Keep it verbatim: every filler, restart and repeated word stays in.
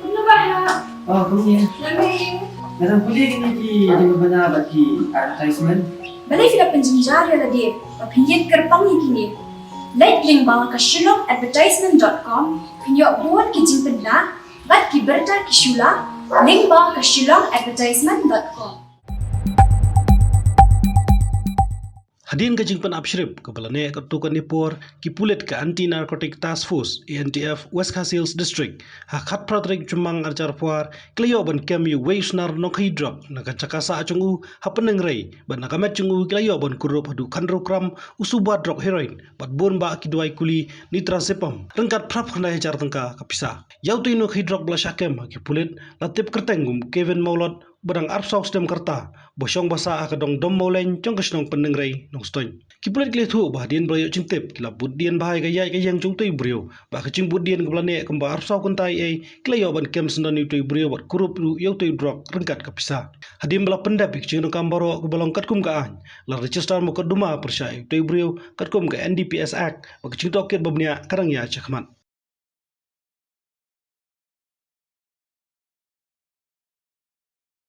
Kumno ba ha? Oh, kumne. Nga dang pule kine ki jingpynbna bad ki advertisement. Balei phi la pynjynjar ïa lade ba phin ïeng kyrpang ïa kine? Leit lyngba ka shillong advertisement dot com, phin ïoh bun ki jingpynbna bad ki bynta ki shula lyngba ka shillong advertisement dot com. Hadien ka jingpynap shrip kaba la neh katto katne por, ki pulit ka Anti Narcotic Task Force, A N T F, West Khasi Hills District, ha khatphra tarik Jymmang arhajar arphew ar, ki la ïoh ban kem ïa uwei u snar nongkhaïi drok na ka jaka sah jong u ha Pyndengrei, bad na ka met jong u ki la ïoh ban kurup haduh khathynriew gram u suba drok heroin bad bun bah ki dawai kuli nitrazepam ryngkat phra phew khyndai hajar tyngka ka pisa. Ïa utei u nongkhaïi drok ba la shah kem ha ki pulit la tip kyrteng kum u Kevin Mawlot, ba dang arphew saw snem ka rta, ba shong ba sah ha ka dong Dom Mawleng jong ka shnong Pyndengrei, Nongstoiñ. Ki pulit ki la ïathuh ba hadien ba la ïoh jingtip, ki la bud dien bha ïa ka ïaid ka ïeng jong utei u briew, bad ka jingbud dien kaba la neh kumba arphew saw kynta eiei, ki la ïoh ban kem syndon ïa utei u briew bad kurup ruh ïa utei u drok ryngkat ka pisa. Hadien ba la pyndep ïa ka jingdonkam baroh kaba long katkum ka aiñ, la register mukotduma pyrshah ïa utei u briew katkum ka N D P S Act, bad ka jingtohkit ba bniah ka dang ïaid shakhmat.